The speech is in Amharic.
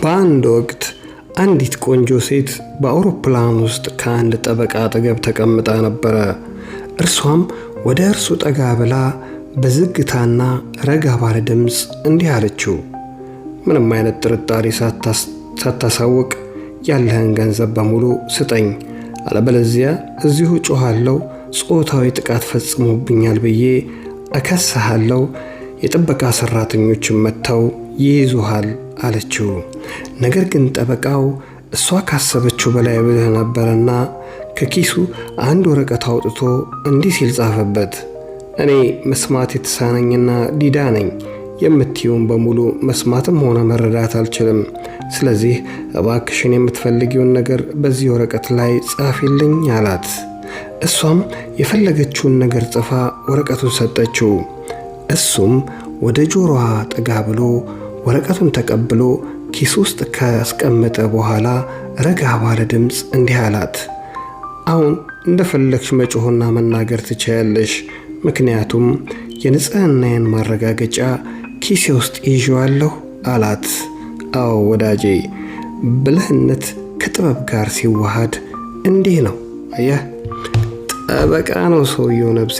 በአንድ ወቅት አንዲት ቆንጆ ሴት በአውሮፕላን ውስጥ ከአንድ ጠበቃ አጠገብ ተቀምጣ ነበረ። እርሷም ወደ እርሱ ጠጋ ብላ በዝግታና ረጋ ባለ ድምፅ እንዲህ አለችው። ምንም አይነት ጥርጣሬ ሳታሳውቅ ያለህን ገንዘብ በሙሉ ስጠኝ፣ አለበለዚያ እዚሁ ጮኻለሁ፣ ጾታዊ ጥቃት ፈጽሞብኛል ብዬ እከስሃለሁ፣ የጥበቃ ሰራተኞችን መጥተው ይይዙሃል አለችው። ነገር ግን ጠበቃው እሷ ካሰበችው በላይ ብልህ ነበርና ከኪሱ አንድ ወረቀት አውጥቶ እንዲህ ሲል ጻፈበት። እኔ መስማት የተሳነኝና ዲዳ ነኝ። የምትይውን በሙሉ መስማትም ሆነ መረዳት አልችልም። ስለዚህ እባክሽን የምትፈልጊውን ነገር በዚህ ወረቀት ላይ ጻፊልኝ አላት። እሷም የፈለገችውን ነገር ጽፋ ወረቀቱን ሰጠችው። እሱም ወደ ጆሮዋ ጠጋ ብሎ ወረቀቱን ተቀብሎ ኪስ ውስጥ ካስቀመጠ በኋላ ረጋ ባለ ድምፅ እንዲህ አላት። አሁን እንደፈለግሽ መጮህና መናገር ትችያለሽ። ምክንያቱም የንጽህናዬን ማረጋገጫ ኪሴ ውስጥ ይዤዋለሁ አላት። አዎ ወዳጄ፣ ብልህነት ከጥበብ ጋር ሲዋሃድ እንዲህ ነው። አየህ፣ ጠበቃ ነው ሰውየው ነብሴ።